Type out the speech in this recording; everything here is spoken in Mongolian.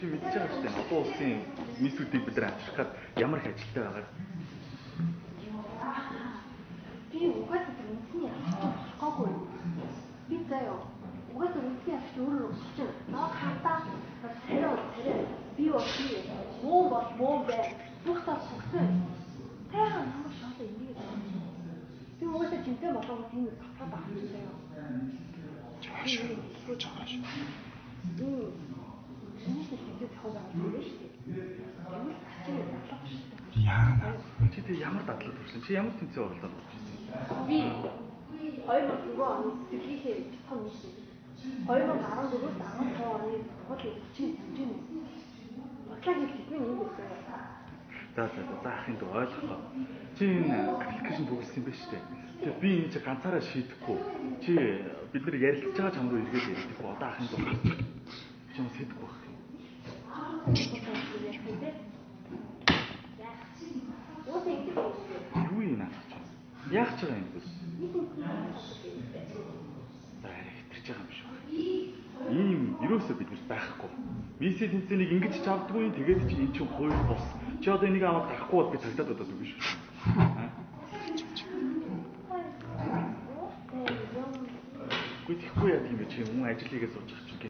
Чи мэдж байгаа шүү дээ. Одоо улсын мисүүдийг бид нар авчрах гад ямар их ажилтай байгааг. Би угаасаа тэр үндэсний ялч болох гоогүй. Би заяа. Угаасаа үндэсний ялч өөрөөр өсөж чинь. Наа хатаа царай бол царай. Би бол би. Муу бол муу бай. Бүх тал бүгсэн. Тайхан намайг шоолоо ингээд байна. Би угаасаа чимтэй болоогоо тийм нэг татаад байгаа юм заяа. Чааш. Чааш. Энэс нэг тэнцээ зохион байгуулсан юм шүү дээ. Тэгвэл чи дадлага шүү дээ. Яана. Чи тэг ямар дадлаг төрсөн? Чи ямар тэнцээ оролдоод болж ирсэн? Би 2004 оны сэтгэлийнхээ бяцхан мис. 2014-өөс 15 оны сургуулийн хүчин хэмжээний. Бодлоо хэлсэн юм байсан. За за за за ахын дүү ойлгохоо. Чи энэ аппликейшн бүгэлсэн юм байна шүү дээ. Тэгээ би энэ чи ганцаараа шийдэхгүй. Чи бид нар ярилцж байгаа чам руу эргээд ярих. Одоо ахын дүү чи юм сэдэхгүй байх юм. Уусаа ингэж хэлсэн. Юу юм наадах чинь? Яах ч байгаа юм бэ? За арай хэтэрч байгаа юм шиг байна. Ийм ерөөсөө биднэрт байхгүй. Мисээ тэнцээнийг ингэж ч авдаггүй тэгээд чи эн чинь хууль бус. Чи одоо энийг аваад гарахгүй бол би цагдаад одод үгүй шүү. Аа? Үгүй тэгэхгүй яа тийм бэ чи хүн ажил хийгээ сууж байгаа чинь.